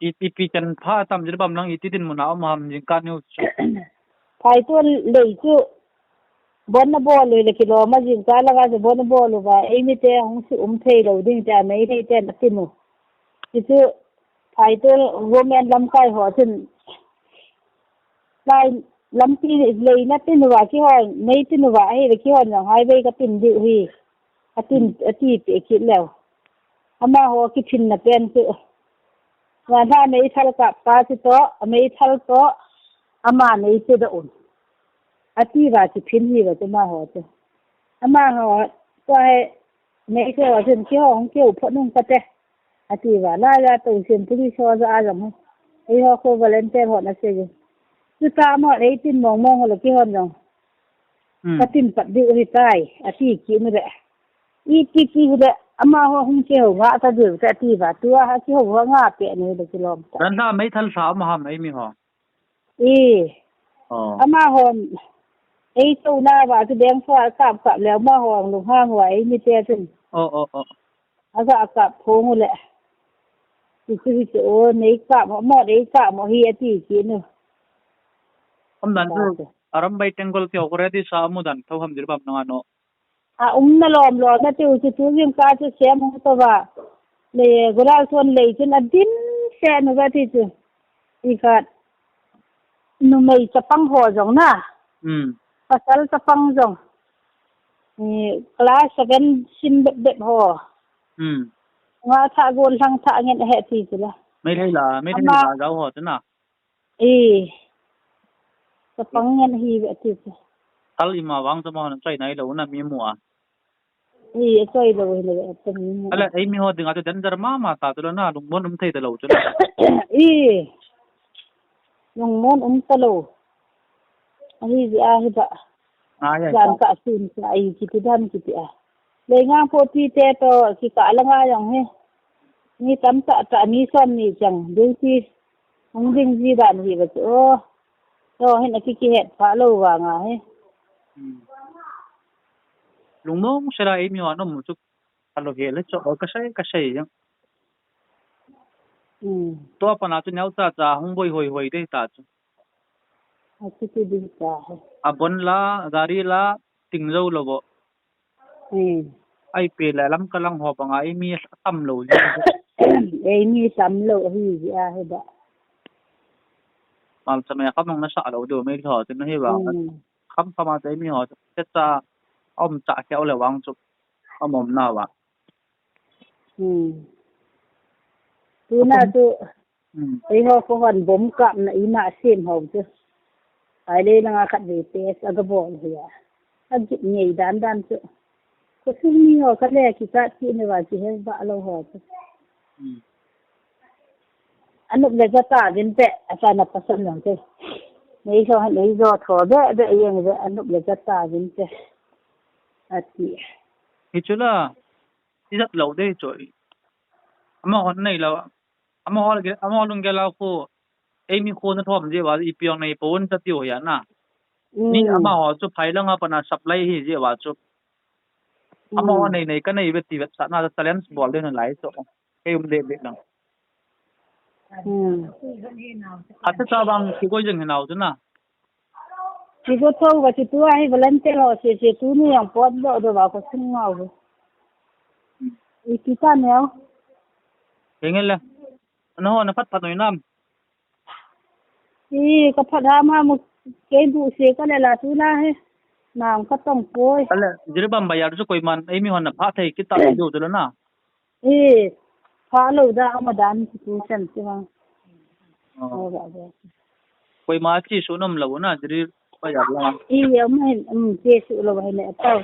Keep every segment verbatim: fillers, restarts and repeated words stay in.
I, ipi chan pha tam Jiribam lang iti dinmun a um ham jingkah news chu. Phaitol lei chu bon abol u le kilom a jingkah langa chu bon abol uva eimite hung suum thei lou ding tia Meitei ten atin u. Hichu Phaitol government lamkai ho chun lai lampi lei na tin uva kihon, mei tin uva ahile kihon jong highway katin diu hi. Atin, ati peh kit leu. Amaho kiphinna pen chu. Vanha meithal kap pa chu toh, ameithal toh, ama nei chu da un. Ati uva kiphin hi uva chu amaho chu. Amaho, tua hi, meithal ho chun kihou, kihou phot nung kate. Ati uva, laiya tousen police ho jah a jong hi. Eiho kho volunteer hon asei u. Chuta mo eighteen mong mong ho le kihon jong. Hmm. Katin pat diu hitai, ati kit u le. Iti kit u le, amaho hung kihou nga ta diu te ati uva. Tua ha kihou ho nga peh ni le kilom ta. Vanha meithal sa ama ham eimi ho. I. Oh. Amahon. Ei touna uva chu beng fa kap kap le amahon lunghang uva eimite chun. Oh, oh, oh. Aga kap phong u le. Hichu hichu o, nei kap mo, mo nei kap mo hi ati kit u. Umdan chu, Arambai Tenggol keo ko ready sa amu dan tho ham Jiribam nanga no. A umna lom lom na tiu chu tu jingkah chu sem hung to uva. Le Golalthon lei chun adim se nu uva ti chu. Ikhat. Numei chapang ho jong na. Hmm. Pasal chapang jong. Ni class seven sim bep bep ho. Hmm. Nga tha gon lang tha ngen he ti chu la. Meitei la, Meitei la jao ho chu na. E. Chapang ngen hi ve ti chu. Kal ima vang chu mo na chai nai lou na mi mu a. E, chai lou hi le ta mi mu. Ale, eimi ho dinga chu danger mama ta chu la na, lungmon um thei ta lou chu la. E. Lungmon um ta lou. Ahi ji ahi ba. Ai, ai, jan ai. Ka sun ka ai kiti dan kiti a. Leingang phopi te to kikah langa jong hi. Mi tamtah tah mi som ni chang duty hung ding ji dan hi ba chu. O. To hin aki kihet pha lou vanga hi. Hmm. Lungmong sela eimi ho nom chu. Alo he le chu. O ka sei, ka sei jang. Hmm. Tua pana chu neocha cha hung boi hoi hoi te ta chu. Achuti ding ta he. Abon la, gari la, ting jou lou vo. Hmm. Ai pe le lam ka lang ho banga eimi tam lou ji. Eimi tam lou hi ji a he ba. Mal cha me ka mong na sa lou do me ho tin hi ba. Hmm. Kham kham a te eimi ho te cha om cha keu le vang chu. Om om na va. Hmm. Tuna chu, hmm, eiho kho hon bomb kapna ima sem ho chu. Ai le langa khat ve test aga bol hi a. Agit ngei dan dan chu. Khosung mi ho kale kichat kit ni va kihe va lou ho chu. Hmm. Anup le ja ta vin te, asa na pasan lang te. Nei so han nei jo tho be be yeng be anup le ja ta vin te. Ati. Hichu la. Ijat lou dei chu. Amahon nei lou. Amahon ge, amahon lung ge lou khu. Eimi khu na thom je va, ipi jong nei pon ta tiu hi a na. Ni, mm, amaho chu phai langa pana supply hi je va chu. Mm. Amaho nei nei ka nei ve ti vet sa na challenge bol de na lai chu. Kei um de de lang. Hmm. Acha cha bang kigoi jeng hinau chu na. Kigo thou va chu tua hi volunteer ho se se tuni jong pot doh doh va khosung ngau ve. Hmm. Ipi ta neo. Kei nge le. Ano ho na phat phat noi nam. I ka phat ha ma mu kei bu se ka le la tu la he. Nang ka tong poi. Ale, Jiribam bazar chu koiman eimi hon na phat thei kita diu chu le na. E, pha lou da ama dan ki tu chan ti ma. Oh. Oh, ba, ba. Koima chesuh nom lou na, Jiri bazar lang. E, ama hin, um, chesuh lou hin e tao.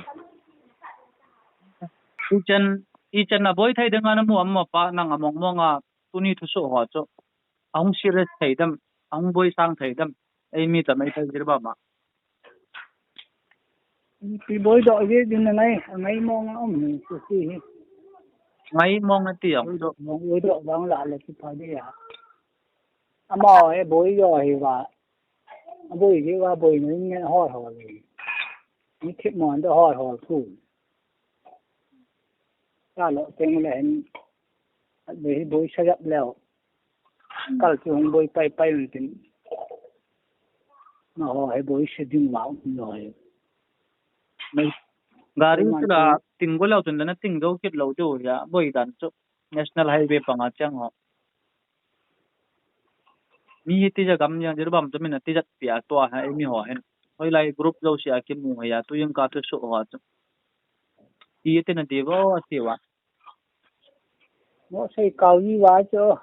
Ichan, ichan aboi thei ding a na mu ama pa nang among mong a tuni thusoh ho chu. Ahung serious thei dem, ahung boi sang thei dem. Eimi ta mai thei Jiribam a. Ipi boi doh je din na ngai, ngai mong a um ni chu si hi. Ngai mong a ti ang. Boi doh mong, boi doh bang la le ki pha de ya. Ama e boi doh hi va. Boi je va boi no nge hoi hoi le. Ni thip mon doh hoi hoi khu. Ka lo teng le hin. Boi, boi sa yap leo. Kal chu hung boi pai pai un tin. Na ho he boi se ding va um lo he. Mai gari chu la ting go lou chun la na ting go kit lou diu ya boi dan chu. National Highway panga chang ho. Mi hi tija gam jang Jiribam chu min a tijat pia tua ha, eimi ho hin. Hoilai group jouse a kimu hi a, tu jingkah thusoh ho chu. Ti ati na diu ati uva. Mo sei kau ji uva chu.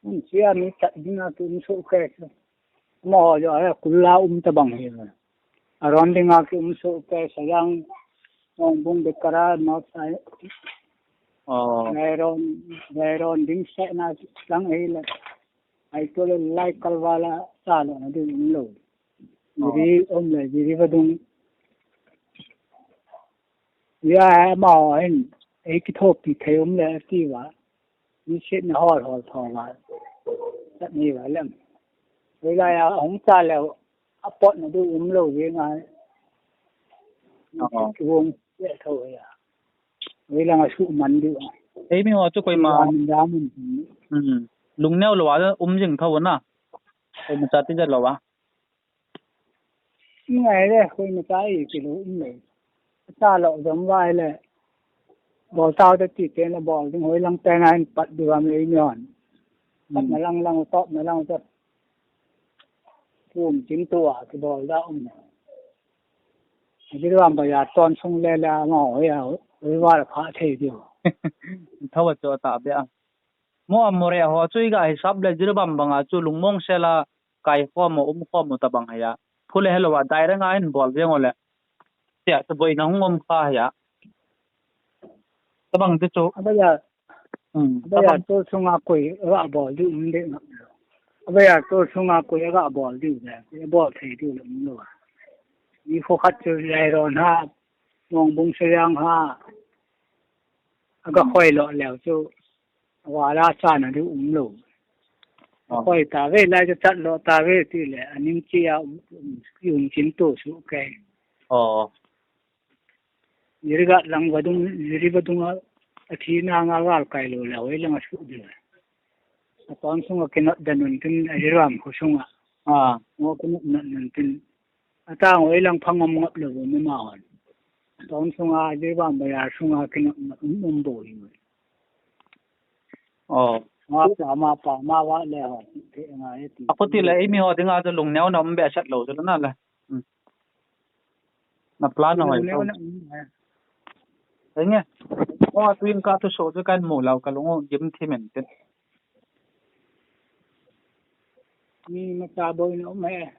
Mun sia mi tat dinga kium soh kei chu. Mo jo a kul la um tabang hi. Aron dinga kium soh kei Sayang, Mongbung, Bekara, North Side. Oh. Jairon, Jairon ding seh na lang ei le. Ai to le lai kalvala sa lo na ding um lo. Oh. Jiri um le, Jiribadung. Ya ma ho hin, ei kithopi thei um le ti uva. Mi set na hol hol tho uva. Tat ni uva lem. Hoilai a hung cha leu, a pot na diu um lo ve ngai. Oh. Ki wong le tho ya. Hoilang a suhman diu. Eimi ho chu koima. Ram, ram. Hmm. Lungneo lou a um jing tho na. Koima cha tijat lou a. Ngai le, koima cha i kilo um le. Cha lo jong vai le. Bol tau te ti te na bol ding hoilang te ngai pat diu am le eimi hon. Pat na lang lang top na lang top. Kum chin tua kibol da um. Jiribam bazar ton sung le le ma ho ya, hoi va la pha thei diu. Thawa chu ta be a. Mo a Moreh ho chu i ga hisap le Jiribam banga chu lungmong sela kai khom mo, um khom mo tabang hia. Phule helou a direct a hin bol veng o le. Tia chu boina hung um kha hia. Tabang te chu. Abaya. Hmm. Abaya tabang. Tol sunga koi aga bol diu um de ngap lo. Abaya tol sunga koi aga bol diu de. Bol thei diu le um lo. Ni kho khat chu Jairon ha. Mongbung Sayang ha. Aga khoi lo leu chu. Wala cha na diu um lo. Oh. Khoi ta ve lai chu chat lo ta ve ti le. Aning chi a um, um, um chin to su kei. Oh. Jirigat lang vadung, Jiribadung a, a thi na nga gal kai lo le, hoi lang a su diu. A ton sunga kinot da nun tin, a Jiribam kho sunga. Ah. Ngo kinot na nun tin. A ta hoi lang phang om ngap lo ni ma hon. A ton sunga, Jiribam bazar sunga kinot na um, um bo hi. Oh. Ma pa, ma pa, ma va le ho. Te nga e ti. A kho ti le, eimi ho dinga chu lungneo na um be sat lo chu na le. Hmm. Na plan na hoi. Lungneo na um. Enge. O, tu jingkah thusoh chu kan mu lou ka lung u gim thi men te. Mi ma cha boina um e.